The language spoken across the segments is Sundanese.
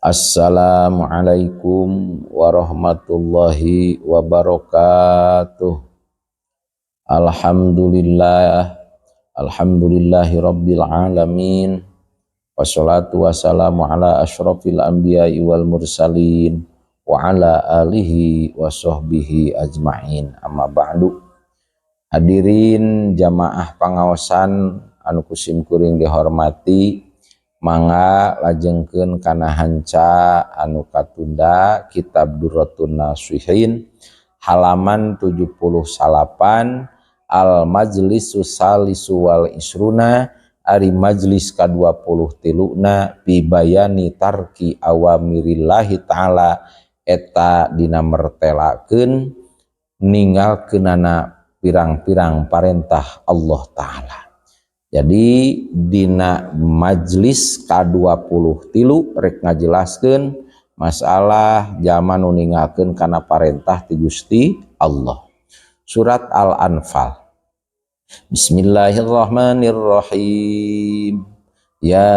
Assalamualaikum warahmatullahi wabarakatuh. Alhamdulillah, alhamdulillahi rabbil alamin. Wassalatu wassalamu ala asyrafil anbiya'i wal mursalin wa ala alihi wa sahbihi ajma'in. Amma ba'du. Hadirin jamaah pangaosan anu ku sim kuring dihormati, mangga lajengkeun kana hanca anu katunda, Kitab Durratun Nasihin halaman 79, al majlisu salisu wal isruna, ari majlis ka-23 na, fi bayani tarki awamirillahi ta'ala, eta dina mertelakeun ninggalkeunana pirang-pirang parentah Allah Ta'ala. Jadi dina majlis ka-23 rek ngajelaskeun masalah zaman nu ninggalkeun kana parentah ti Gusti Allah. Surat Al-Anfal. Bismillahirrahmanirrahim. Ya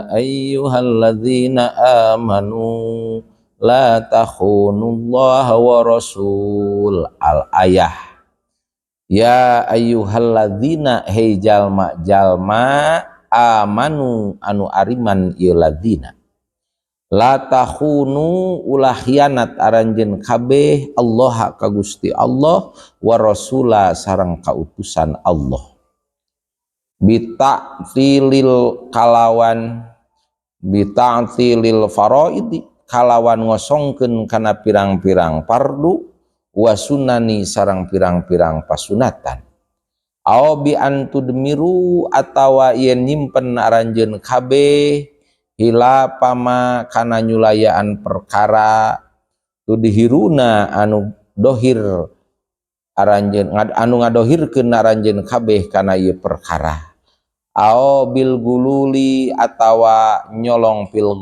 ayyuhalladzina amanu la takhunullaha wa rasul. Al-ayah. Ya ayyuhalladzina, hei jalma-jalma, amanu anu ariman ieu ladzina, la takhunu ulah khianat aranjeun kabeh, Allah ka Gusti Allah, wa rasula sareng kautusan Allah, bita'tilil kalawan bita'tilil faraidi kalawan ngosongkeun kana pirang-pirang fardu, wa sunani sareng pirang-pirang pasunatan, aw bi antudmiru atawa yen nyimpen aranjeun kabeh, khilafama kana nyulayaan perkara, tudhiruna anu dohir aranjeun, anu ngadohirkeun aranjeun kabeh kana ieu perkara, aw bil gululi atawa nyolong, fil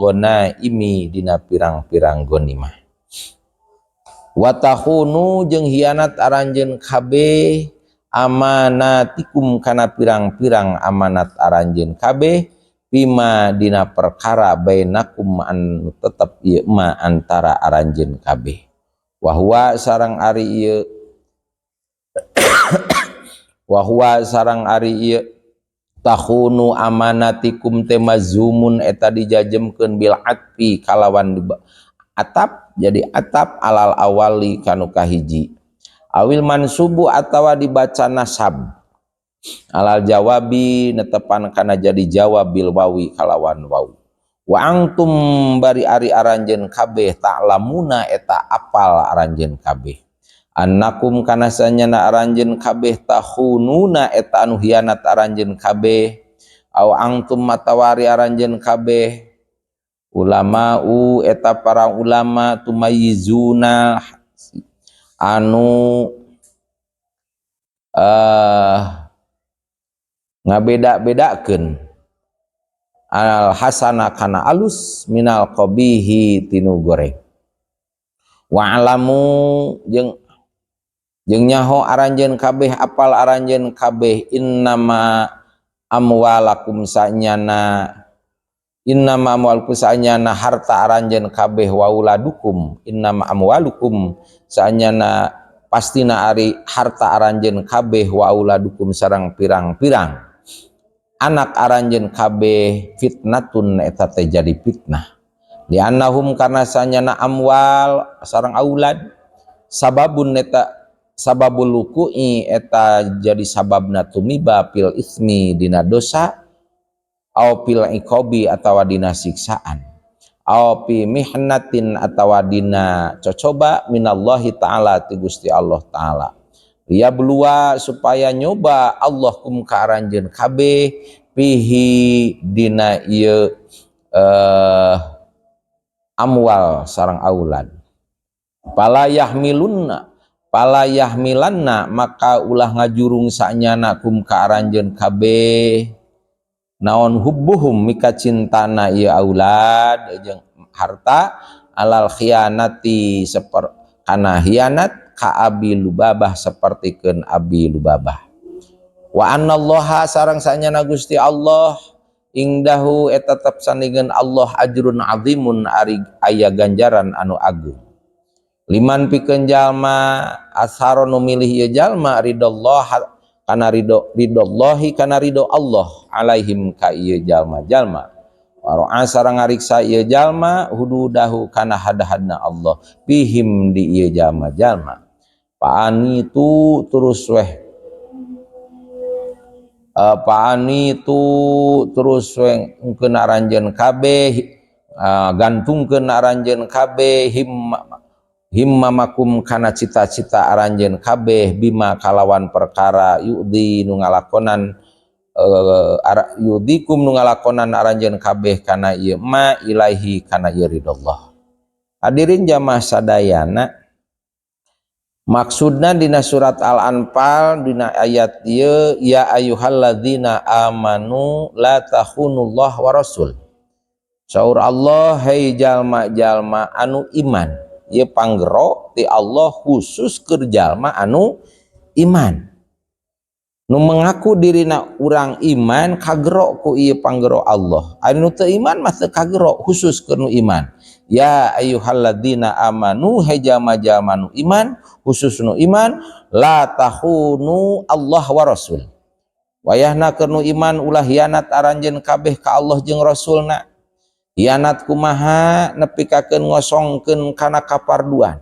imi dina pirang-pirang gonimah, wa takhunu jeung hianat aranjeun kabeh, amanatikum kana pirang-pirang amanat aranjeun kabeh, fima dina perkara, bainakum anu tetep ieu ma antara aranjeun kabeh, wa huwa sareng ari ieu wa huwa sareng ari ieu takhunu amanatikum teh mazmumun eta dijajemkeun, bil atfi kalawan atap, jadi atap, alal awali kanu kahiji, awil mansubu atawa dibaca nasab, alal jawabi netepan kana jadi jawab, bil wawi kalawan waw, wa antum bari ari aranjeun kabeh, ta'lamuna eta apal aranjeun kabeh, annakum kana sanyana aranjeun kabeh, takhununa eta anu hianat aranjeun kabeh, aw antum matawari aranjeun kabeh, ulama'u eta para ulama, tumayyizuna anu ngabeda-bedakeun, al hasana kana alus, minal qabihi tinu goreng, wa alamu jeung jeung nyaho aranjeun kabeh, apal aranjeun kabeh, innama amwalakum sanyana innama amwalukum sanyana harta aranjeun kabeh, wa auladukum, innama amwalukum sanyana pastina ari harta aranjeun kabeh, wa auladukum sareng pirang-pirang anak aranjeun kabeh, fitnatun eta teh jadi fitnah, liannahum karena sanyana amwal sareng aulad, sababun eta sababul wuqu'i eta jadi sababna tumiba, fil ismi dina dosa, au fil iqabi atawa dina siksaan, au fi mihnatin atawa dina cocoba, minallahi ta'ala ti Gusti Allah Ta'ala, liyabluwa supaya nyoba Allah kum ka aranjeun kabeh, fihi dina ieu amwal sareng aulad, fala yahmilunna fala yahmilanna maka ulah ngajurung sanyana kum ka aranjeun kabeh naon hubbuhum mika cintana ieu aulad jeung harta, alal khianati seper kana hianat, ka Abi Lubabah sapertikeun Abi Lubabah, wa annallaha sareng sanyana Gusti Allah. Indahu eta tetep sandingan Allah ajrun azimun ari aya ganjaran anu agung. Liman pikeun jalma asaro nu milih ieu jalma ridallah kana ridho ridallahi kana ridho Allah alaihim ka ieu jalma-jalma. Wa sareng ngariksa ieu jalma hududahu kana had-hadna Allah bihim di ieu jalma-jalma. Paani tu terus weh paani tu terus weh engkeun aranjeun kabeh gantungkeun aranjeun kabeh himmamakum kana cita-cita aranjeun kabeh bima kalawan perkara yudi nu ngalakonan yudikum nu ngalakonan aranjeun kabeh kana ieu ma ilaihi kana ieu ridallah. Hadirin jamaah sadayana, maksudna dina surat Al-Anfal dina ayat ieu ya ayyuhalladzina amanu la takhunullah wa rasul. Saur Allah, hei jalma-jalma anu iman, ieu panggero ti Allah khusus keur jalma anu iman. Nu mengaku dirina urang iman kagero ku ieu panggero Allah. Anu teu iman mah teu kagero, khusus keur nu iman. Ya ayyuhalladzina amanu, hei jalma-jalma nu iman, khusus nu iman, la tahunu Allah wa rasul. Wayahna keur nu iman ulah hianat aranjeun kabeh ka Allah jeung Rasulna. Hianat kumaha? Nepikakeun ngosongkeun kana kaparduan,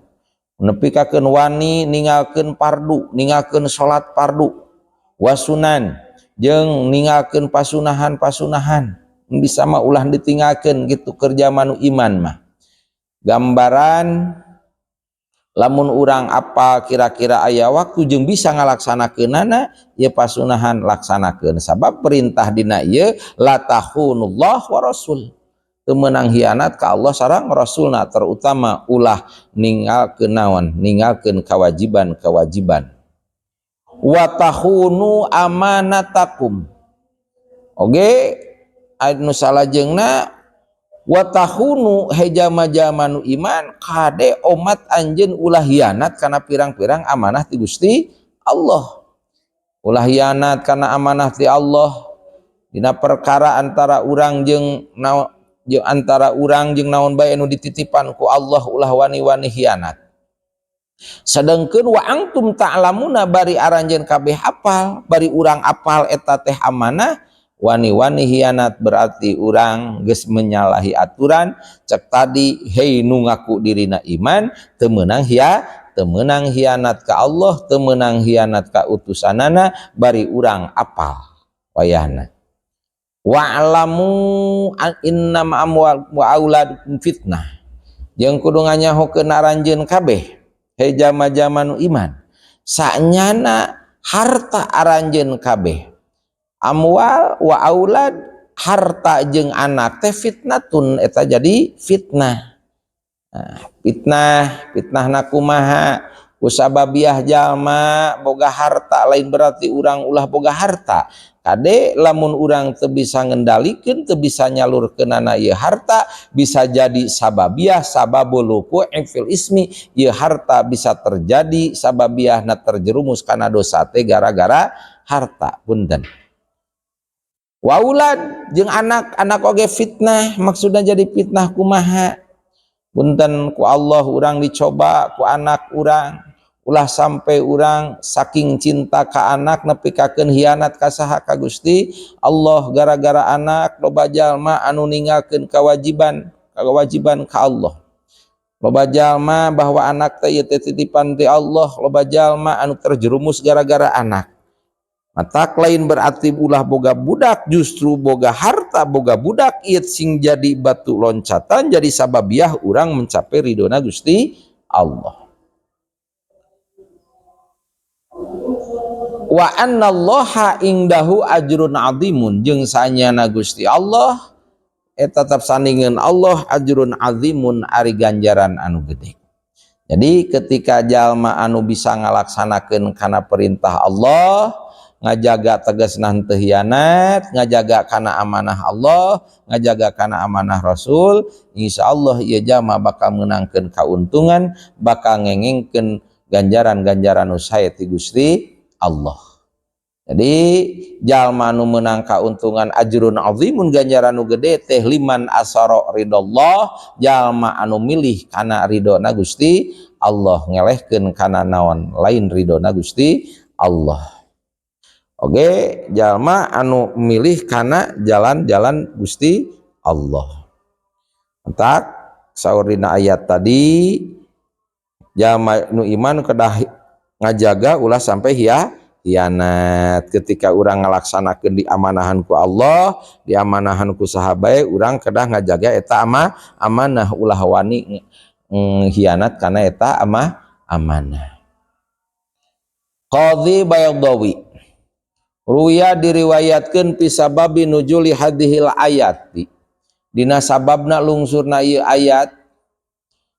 nepikakeun wani ninggalkeun pardu, ninggalkeun salat pardu wasunan, jeung ninggalkeun pasunahan-pasunahan bisa mah ulah ditinggalkeun gitu kerja manu iman mah. Gambaran lamun urang apa kira-kira aya waktu jeung bisa ngalaksanakeunana ieu pasunahan, laksanakeun, sabab perintah dina ieu la tahunullah wa rasul, teu meunang hianat ka Allah sareng Rasulna, terutama ulah ninggalkeun naon, ninggalkeun kewajiban-kewajiban. Wa tahunu amanatakum oge anu salajengna wa tahunu hejama-jama nu iman kade omat anjeun ulah hianat kana pirang-pirang amanah ti Gusti Allah, ulah hianat kana amanah ti Allah dina perkara antara urang jeung jeung antara urang jeung naon bae anu dititipan ku Allah, ulah wani-wani hianat. Sedangkeun wa antum ta'lamuna bari aranjeun kabeh apal, bari urang apal eta teh amanah, wani-wani hianat berarti urang geus menyalahi aturan. Cek tadi, hei nu ngaku dirina iman, teu meunang teu meunang hianat ka Allah, teu meunang hianat ka utusanana bari urang apal wayahna. Wa'lamu innama amwal wa auladukum fitnah, jeung kudu nganyahokeun aranjeun kabeh hei jama-jama nu iman sanyana harta aranjeun kabeh, amwal wa aulad, harta jeung anak teh fitnatun, eta jadi fitnah. Nah, fitnah fitnahna kumaha? Kusababiah jalma boga harta lain berarti urang ulah boga harta. Kade lamun urang teu bisa ngendalikeun, teu bisa nyalurkeunana ieu harta, bisa jadi sababiah sababul wuqu'i fil ismi, ieu harta bisa terjadi sababiahna terjerumus kana dosa teh gara-gara harta. Punten. Waulad jeung anak, anak oge fitnah, maksudna jadi fitnah kumaha? Punten, ku Allah urang dicoba ku anak urang, ulah sampai urang saking cinta ka anak nepikakeun hianat ka saha, ka Gusti Allah gara-gara anak. Loba jalma anu ninggalkeun kewajiban kewajiban ka Allah, loba jalma bahwa anak teh ieu teh titipan ti Allah, loba jalma anu terjerumus gara-gara anak. Matak lain berarti ulah boga budak, justru boga harta, boga budak ieu sing jadi batu loncatan, jadi sababiah urang mencapai ridona Gusti Allah. Wa annallaha indahu ajrun azimun, jeung sanyana Gusti Allah eta tetep sandingan Allah ajrun azimun ari ganjaran anu gede. Jadi ketika jalma anu bisa ngalaksanakeun kana perintah Allah, ngajaga tegasna henteu hianat, ngajaga kana amanah Allah, ngajaga kana amanah Rasul, insyaallah ieu jalma bakal meunangkeun kauntungan, bakal ngengengkeun ganjaran-ganjaran nu sae ti Gusti Allah. Jadi jalma nu meunang kauntungan ajrun azimun ganjaran nu gede teh liman asara ridallah, jalma anu milih kana ridona Gusti Allah, ngelehkeun kana naon lain ridona Gusti Allah. Oke, jalma anu milih kana jalan-jalan Gusti Allah. Entak saur dina ayat tadi jalma nu iman kedah ngajaga ulah sampai hianat. Ketika urang ngalaksanakeun diamanahan ku Allah, diamanahan ku sahabat, urang kedah ngajaga eta amanah, ulah wani hianat kana eta amanah. Qadhi Baydawi ruya diriwayatkeun fi sababi nuzuli hadhil ayati, dina sababna lungsurna ieu ayat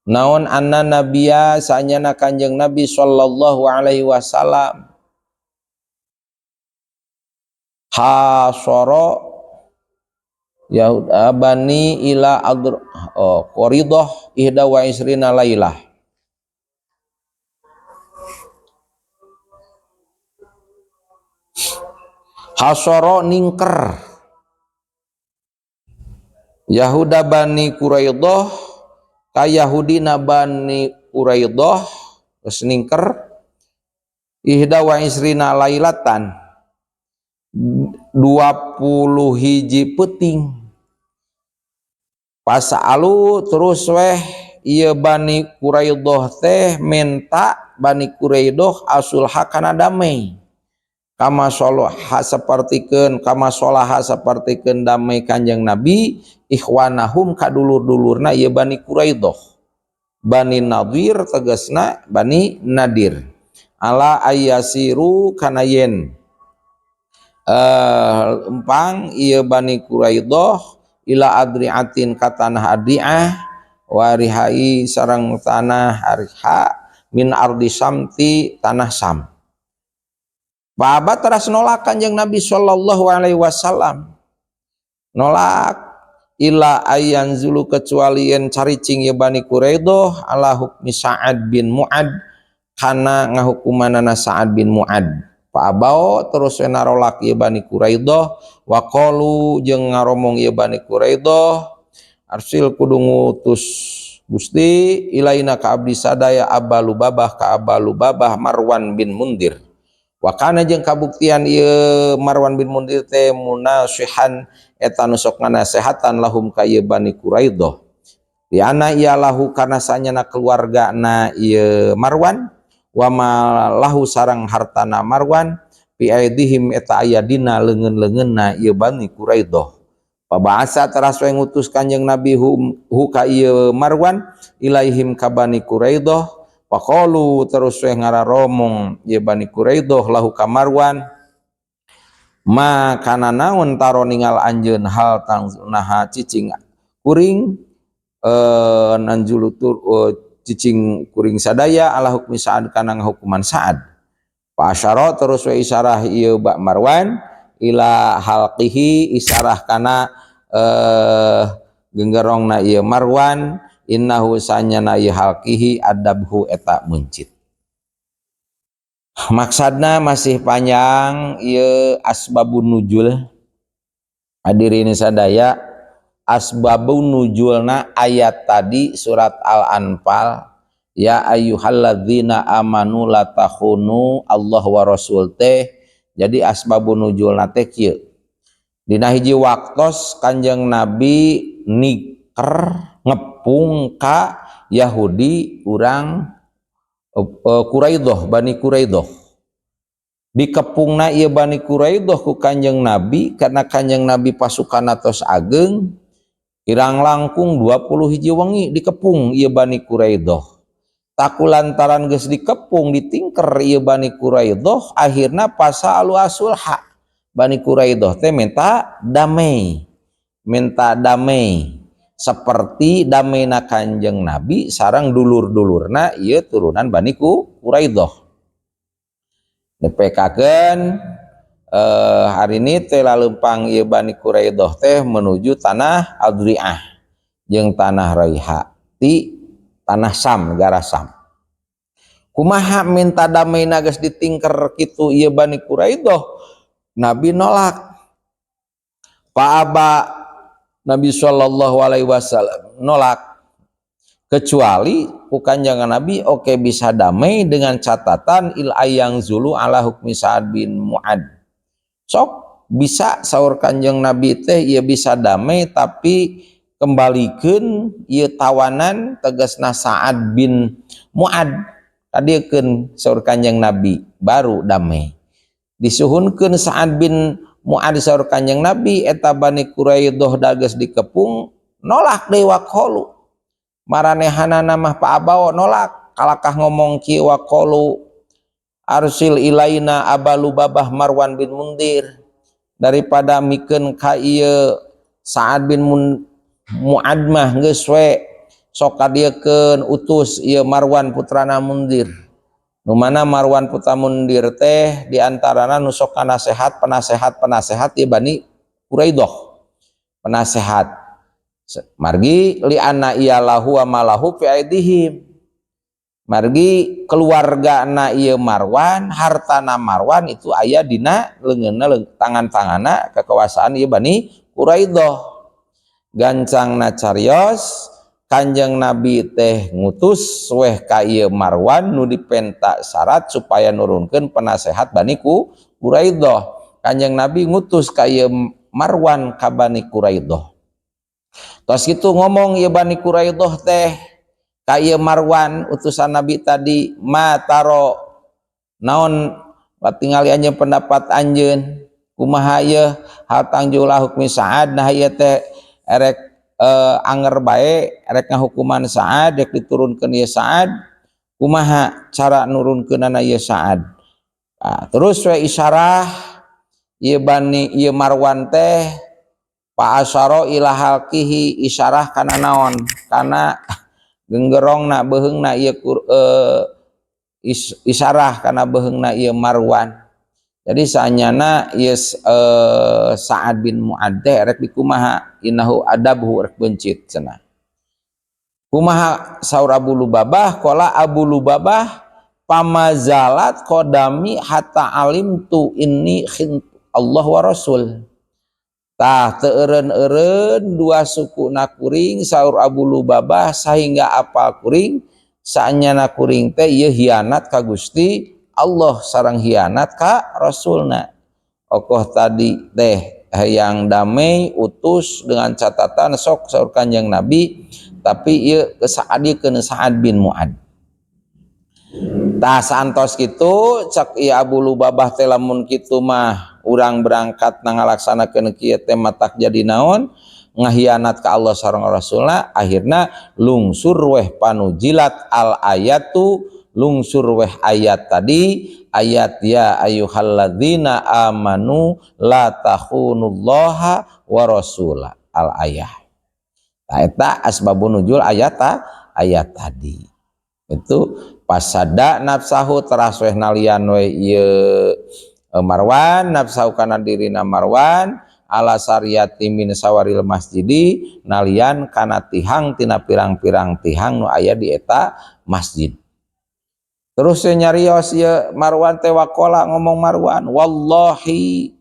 naon anna nabiya sanyana Kanjeng Nabi sallallahu alaihi wasallam hasara Yahuda bani ila adr qoridah ihda wa isrina lailah. Hasara ningker Yahuda bani Quraidah ka Yahudina bani Quraidah geus ningker ihda wa isrina lailatan 20 hiji peuting. Pasalu terus weh ieu Bani Quraidah teh minta Bani Quraidah asulha kana damai. Kama solaha sapertikeun, kama solaha sapertikeun damai Kanjeng Nabi ikhwanahum ka dulur-dulurna ieu Bani Quraidah. Bani Nadir tegasna Bani Nadir. Ala ayasiru kana yen empang ieu Bani Quraidah ila adriatin ka tanah Adriah warihai sareng tanah Ariha min ardi Samti tanah Sam. Babat teras nolak Kanjeng Nabi sallallahu alaihi wasallam. Nolak ila ayan zulu kecuali yen caricing ieu Bani Quraidah ala hukmi Sa'ad bin Mu'ad kana ngahukumanana Sa'ad bin Mu'ad. Paabao terus narolak ieu Bani Quraidah wa qalu jeung ngaromong ieu Bani Quraidah arsil kudu ngutus Gusti ilaina ka abdi sadaya Aba Lubabah ka Aba Lubabah Marwan bin Mundir. Wa kana jeung kabuktian ieu Marwan bin Mundir teh munasihan eta nu sok nganasehatan lahum ka ieu Bani Quraidah. Di ana ia lahu kana sanyana keluargana ieu Marwan wa ma lahu sareng hartana Marwan fi aidihim eta aya dina leungeun-leungeunna ieu Bani Quraidah. Pabasa teras we ngutus Kanjeng Nabi hu ka ieu Marwan ilaihim ka Bani Quraidah. Faqalu terus we ngararomong ieu Bani Quraidah lahu ka Marwan ma kana naon taro ningal anjeun hal tang naha cicing kuring nanjulutur cicing kuring sadaya ala hukmi Sa'ad kana ngahukuman Sa'ad. Fa asyara terus we isyarah ieu Bak Marwan ila halqihi isyarah kana genggerongna ieu Marwan innahu sanyana ieu halqihi adabhu eta muncit. Maksadna masih panjang ieu asbabun nuzul. Hadirin sadaya, asbabun nuzulna ayat tadi surat Al-Anfal ya ayyuhalladzina amanu la takhunu Allah wa rasul teh. Jadi asbabun nuzulna teh kieu. Dina hiji waktos Kanjeng Nabi niker ngepung ka Yahudi urang Quraidah, Bani Quraidah. Dikepungna ieu Bani Quraidah ku Kanjeng Nabi karena Kanjeng Nabi pasukan atos ageng kirang langkung 20 hiji wengi dikepung ieu Bani Quraidah. Taku lantaran geus dikepung ditingker ieu Bani Quraidah akhirna pasalu asulha. Bani Quraidah teh minta damai. Minta damai seperti damaina Kanjeng Nabi sareng dulur-dulurna ieu turunan Bani Quraidah. Dipekakeun hari ini teh lalempang ieu Bani Quraidah teh menuju tanah Adriah jeung tanah Raiha ti tanah Sam, negara Sam. Kumaha minta damaina geus ditingker kitu ieu Bani Quraidah Nabi nolak. Fa'aba, Nabi Shallallahu Alaihi Wasallam nolak, kecuali ku Kanjeng Nabi oke bisa damai dengan catatan illa ayyanzulu ala hukmi Sa'ad bin Mu'ad. Sok bisa, saur Kanjeng Nabi teh, ia bisa damai, tapi kembalikan ieu tawanan, tegasna Sa'ad bin Mu'ad tadiekeun, saur Kanjeng Nabi, baru damai. Disuhunkeun Sa'ad bin Mu'ad, saur Kanjeng Nabi. Eta Bani Quraidah dages dikepung, nolak deui. Waqalu, maranehanana mah fa'abau, nolak, kalakah ngomong kieu, waqalu arsil ilaina Aba Lubabah Marwan bin Mundir, daripada mikeun ka ieu Sa'ad bin Mu'ad mah geus we, sok kadiekeun, utus ieu Marwan putrana Mundir. Nu mana Marwan putra Mundir teh diantarana nu sok nasehat, penasehat penasehat ieu Bani Quraidah, penasehat. Margi li anna iyalahu wa malahu fi aidihim, margi keluarga na ieu Marwan, hartana Marwan itu aya dina leungeunna, tangan-tanganna kekuasaan ieu Bani Quraidah. Gancangna carios, Kanjeng Nabi teh ngutus weh ka ieu Marwan nu dipenta syarat supaya nurunkeun penasehat Bani Quraidah. Kanjeng Nabi ngutus ka ieu Marwan ka Bani Quraidah. Tos kitu ngomong ieu Bani Quraidah teh ka ieu Marwan utusan Nabi tadi, ma taro, naon tingali anjeun, pendapat anjeun kumaha ieu hal tanzula hukmi Sa'ad? Nah, ieu teh erek anger bae, erek ngahukuman Sa'ad, rek diturunkeun ieu Sa'ad, kumaha cara nurunkeunana ieu Sa'ad? Nah, terus we isyarah ieu Bani, ieu Marwan teh, fa asyara ila halqihi, isyarah kana naon, kana genggerongna, beheungna ieu, isyarah kana beheungna ieu Marwan. Jadi saanyana ieu Sa'ad bin Mu'ad teh rek dikumaha, innahu adabhu, rek bencit cenah. Kumaha saur Abu Lubabah? Qala Abu Lubabah famazalat qadami hatta alimtu inni khintu Allah wa Rasul. Tah, teu eureun-eureun dua suku kuring, saur Abu Lubabah, sehingga apal kuring saanyana kuring teh ieu hianat ka Gusti Allah sareng hianat ka Rasulna. Okoh tadi teh hayang damai, utus dengan catatan sok, saur Kanjeng Nabi, tapi ieu kesaadikeun Sa'ad bin Mu'ad. Tah, saantos kitu cak ieu Abu Lubabah teh, lamun kitu mah urang berangkat na ngalaksanakeun kieu teh matak jadi naon, ngahianat ka Allah sareng Rasulna. Akhirna lungsur weh, fanuzilat al ayatu, lungsur weh ayat tadi, ayat ya ayyuhalladzina amanu la takhunullaha wa rasula, al ayah. Nah, eta asbabun nuzul ayat ayat tadi itu. Fasadda nafsahu, teras weh nalian we ieu Marwan, nafsahu kana dirina Marwan, ala sariyati min sawaril masjidi, nalian kana tihang tina pirang-pirang tihang nu aya di eta masjid. Terus nyarios ieu Marwan teh, waqala, ngomong Marwan, wallahi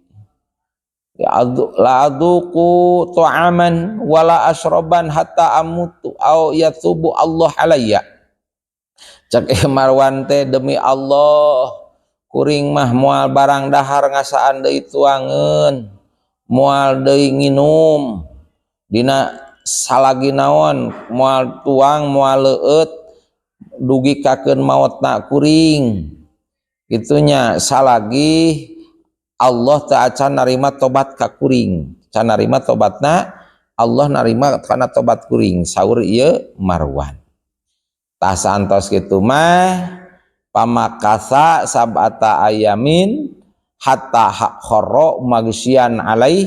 ya la adzuqu ta'aman wala asyraban hatta amutu au yatubu Allah alayya. Cek Marwan teh, demi Allah, kuring mah moal barang dahar ngasaan deui tuangeun, moal deui nginum dina salagi naon, moal tuang moal leueut dugi kakeun maotna kuring gitunya, salagi Allah teu acan narima tobat ka kuring, can narima tobatna, Allah narima kana tobat kuring, saur ieu Marwan. Tah, saantos kitu mah famakatsa sab'ata ayamin hatta kharra maghsyian alaih,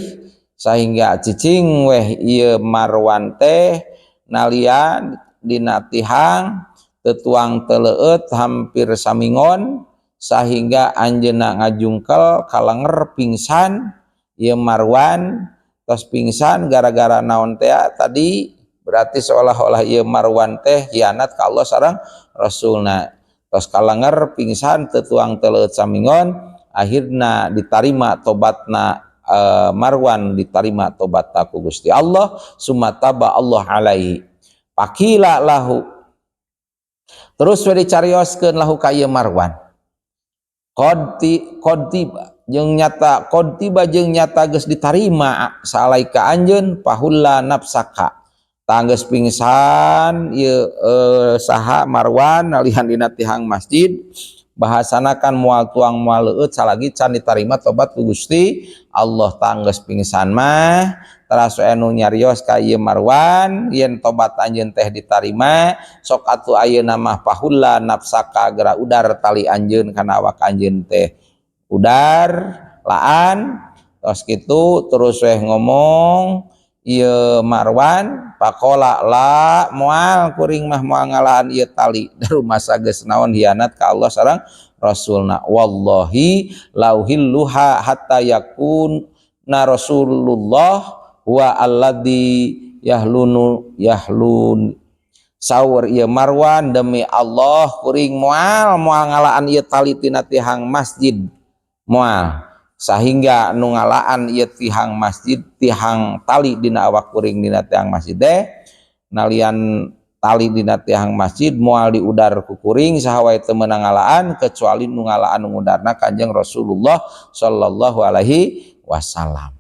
sehingga cicing weh ieu Marwan teh nalian dina tihang, teu tuang teu leueut hampir samingon, sehingga anjeunna ngajungkel, kalenger, pingsan ieu Marwan. Tos pingsan gara-gara naon teh tadi, berarti seolah-olah ieu Marwan teh hianat ka Allah sareng Rasulna. Tos kalenger, pingsan, teu tuang teu leueut samingon. Akhirna ditarima tobatna Marwan, ditarima tobatna ku Gusti Allah. Summa taba Allah alaihi. Faqila lahu, terus we dicarioskeun, lahu ka ieu Marwan, qad tiba, jeung nyata, qad tiba, jeung nyata geus ditarima alaika anjeun, fahulla nafsaka. Tah, geus pingsan ieu saha, Marwan, nalihan dina tihang masjid. Bahasana kan moal tuang moal leueut salagi can ditarima tobat ku Gusti Allah. Tah, geus pingsan mah teras anu nyarios ka ieu Marwan, yen tobat anjeun teh ditarima, sok atuh ayeuna mah fahulla nafsaka, geura udar tali anjeun kana awak anjeun teh, udar laan. Tos kitu terus weh ngomong ieu Marwan, faqala la, moal, kuring mah moal ngalaan ieu tali, rumasa geus naon, hianat ka Allah sareng Rasulna. Wallahi la uhilluha hatta yakun na Rasulullah huwa alladzi yahlunu yahlun. Saur ieu Marwan, demi Allah, kuring moal moal ngalaan ieu tali tina tihang masjid, moal, sehingga nu ngalaan ieu tihang masjid, tihang tali dina awak kuring dina tihang masjid teh, nalian tali dina tihang masjid moal diudar ku kuring, saha wae teu meunang ngalaan kecuali nu ngalaan, nu ngudarna Kanjeng Rasulullah sallallahu alaihi wasallam.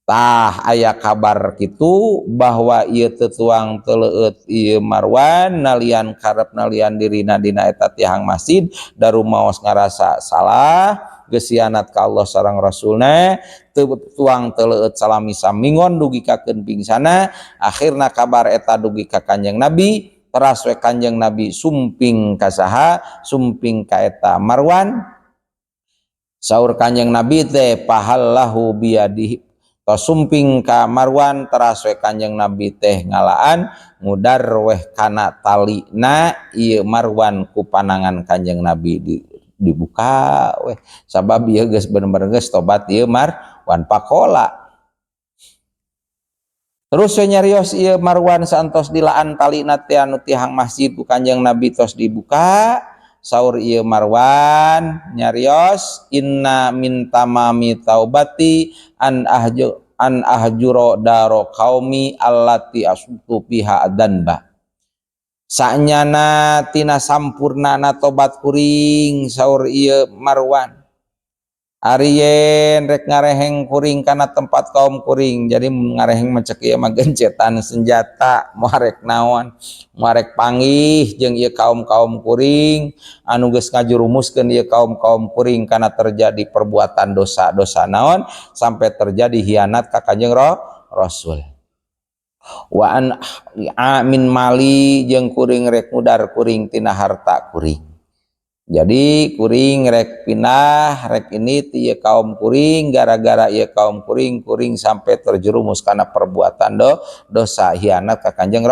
Tah, aya kabar kitu bahwa ieu teu tuang teu leueut ieu Marwan nalian karep nalian dirina dina eta tihang masjid, da rumaos ngarasa salah, geus hianat ka Allah sareng Rasulna. Teu tuang teu leueut salami samingon dugi kakeun pingsana. Akhirna kabar eta dugi ka Kanjeng Nabi. Teras we Kanjeng Nabi sumping ka saha? Sumping ka eta Marwan. Saur Kanjeng Nabi teh fahallahu biyadihi. Tos sumping ka Marwan, teras we Kanjeng Nabi teh ngalaan, ngudar weh kana talina ieu Marwan. Ku panangan Kanjeng Nabi dibuka weh, sabab ieu geus bener-bener geus tobat ieu Marwan. Faqala, terus we nyarios ieu Marwan saentos dilaan talina teh anu tihang masjid ku Kanjeng Nabi tos dibuka. Saur ieu Marwan nyarios, inna min tamami taubati an ahjuro daro qaumi allati asabtu fiha dzanba. Sanyana tina sampurnana tobat kuring, saur ieu Marwan, ari yen rek ngareheng kuring kana tempat kaum kuring. Jadi ngareheng mah cek ieu mah gencetan senjata, moal rek naon, moal rek panggih jeung ieu kaum-kaum kuring anu geus ngajurumuskeun ieu kaum-kaum kuring kana terjadi perbuatan dosa-dosa naon sampai terjadi hianat ka Kanjeng Rasul. Wa an min mali, jeung kuring rek ngudar kuring tina harta kuring. Jadi kuring rek pindah, rek ini ti ieu kaum kuring, gara-gara ieu kaum kuring, kuring sampai terjerumus karena perbuatan dosa hianat ka Kanjeng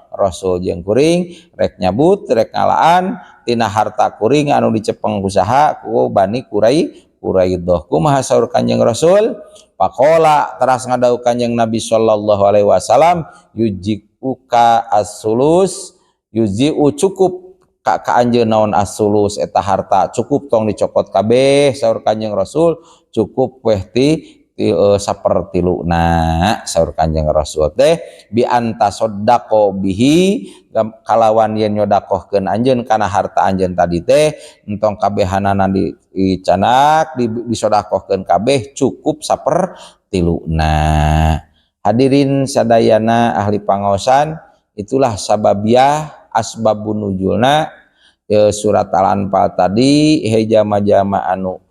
Rasul, jeung kuring rek nyabut, rek ngalaan tina harta kuring anu dicepeng ku saha? Ku Bani Quraidah. Kumaha saur Kanjeng Rasul? Faqala, teras ngadawuh Kanjeng Nabi sallallahu alaihi wasallam, yujzi'uka as-sulus, yujzi'u, cukup ka anjeun naon, as-sulus, eta harta cukup, tong dicokot kabeh. Saur Kanjeng Rasul, cukup weh ti sapertiluna. Saur Kanjeng Rasul teh bi anta sodaqo bihi, kalawan yen nyodakohkeun anjeun kana harta anjeun tadi teh, entong kabehanana dicanak, disodakohkeun kabeh, cukup sapertiluna. Hadirin sadayana ahli pangaosan, itulah sababiah asbabun nuzulna surat Al-Anfal tadi. Hei jama-jama anu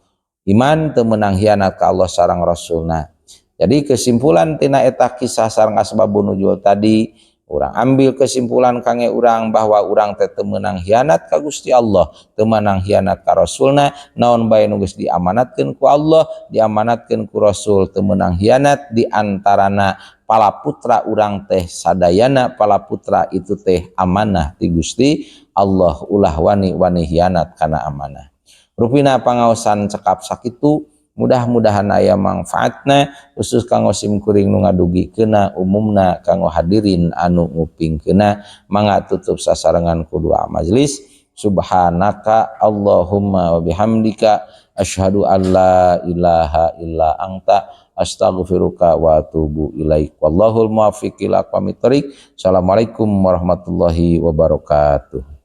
iman, teu meunang hianat ka Allah sareng Rasulna. Jadi kesimpulan tina eta kisah sareng asbabun nuzul tadi, urang ambil kesimpulan kangge urang bahwa urang teh teu meunang hianat ka Gusti Allah, teu meunang hianat ka Rasulna. Naon bae nu geus diamanatkeun ku Allah, diamanatkeun ku Rasul, teu meunang hianat. Di antarana pala putra urang teh sadayana, pala putra itu teh amanah ti Gusti Allah, ulah wani-wani hianat kana amanah. Rupina pangaosan cekap sakitu, mudah-mudahan aya manfaatna, khusus kanggo sim kuring nu ngadugikeuna, umumna kanggo hadirin anu ngupingkeuna. Mangga tutup sasarengan ku doa majelis. Subhanaka Allahumma wa bihamdika asyhadu an la ilaha illa anta astaghfiruka wa atubu ilaik. Wallahul muwaffiq ila aqwamit thoriq. Assalamualaikum warahmatullahi wabarakatuh.